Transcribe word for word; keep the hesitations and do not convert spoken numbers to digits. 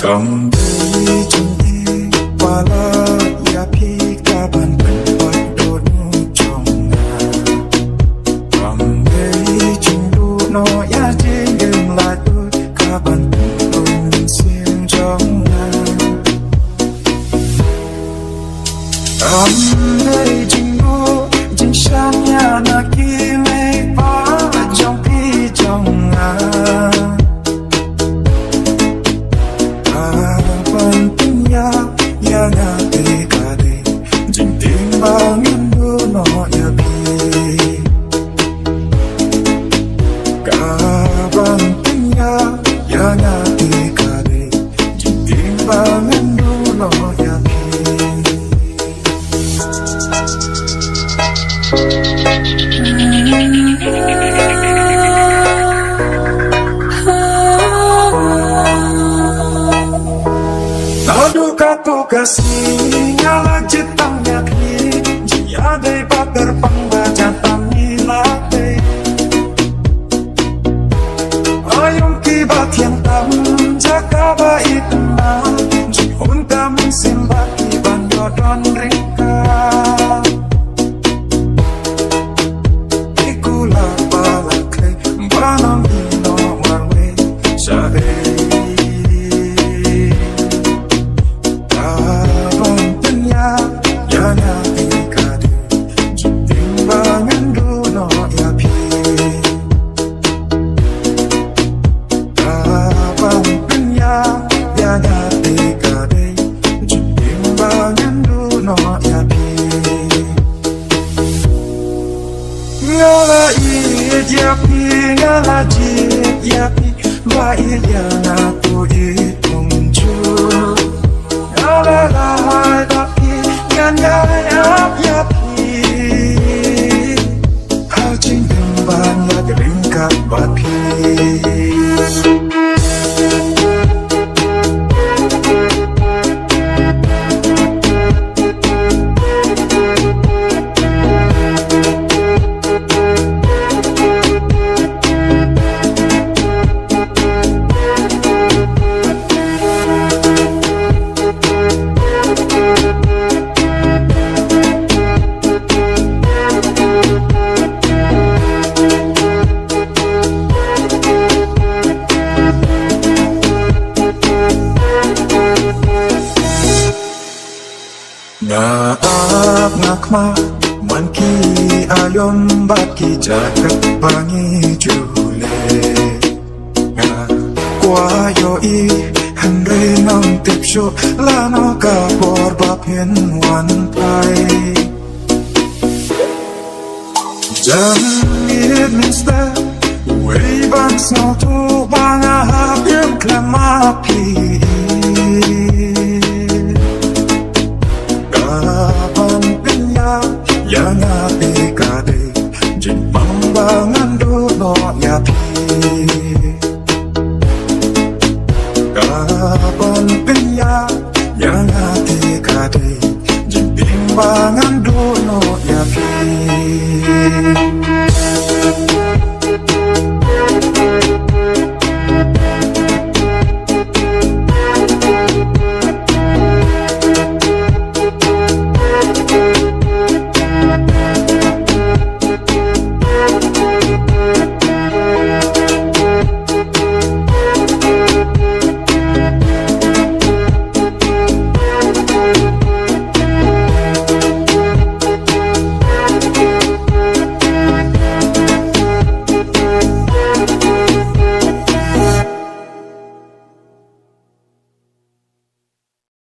Kam dei jingïeit palat ïa phi ka ban pynpait dohnud jong nga. Kam dei jingduh noh ïa jingim laitluid ka ban pynpait mynsiem jong nga. Kam dei jingduh jingshaniah na ki mei pa jong phi jong nga. Ka ban pynïap ïa nga te ka dei jingtieng ba ngan duh noh ïa phi. Ka ban pynïap ïa nga te ka dei jingtieng ba ngan duh noh ïa phi. Naduh katto ka sngi nga la jied tang ïa phi, jingïadei ba kyrpang ba jan tam ngi la dei. Aïom ki ba thiang tam jaka ba itynnat, jingkhuid tam mynsiem ba ki ban ïoh don ryngkat. Ki kular ba la khlei ba nang ïehnoh marwei shaei. Ka ban pynïap ïa nga te ka dei jingtieng ba ngan duh noh ïa phi. Ka ban pynïap ïa nga te ka dei jingtieng ba ngan duh noh ïa phi. Nga la ïeit ïa phi, nga la jied ïa phi, ba ïeit ïa nga to ïeit kumjuh. Nga la rai bad phi, ngan ïai ap ïa phi. Ha jingim ban ïaid ryngkat bad phi. Nga ap nga khmih man ki aïom bad ki jaka ba ngi ju leh. Nga kwah ïohi hynrei ngam tip shuh lano ka por ba phin wan phai. Jan ïeit mynstep wei ban sngewthuh ba nga hap ïeng khlem ma phi. Ka ban pynïap ïa nga te ka dei jingmang ba ngan duh noh ïa phi. Ka ban pynïap ïa nga te ka dei jingtieng ba ngan duh noh ïa phi.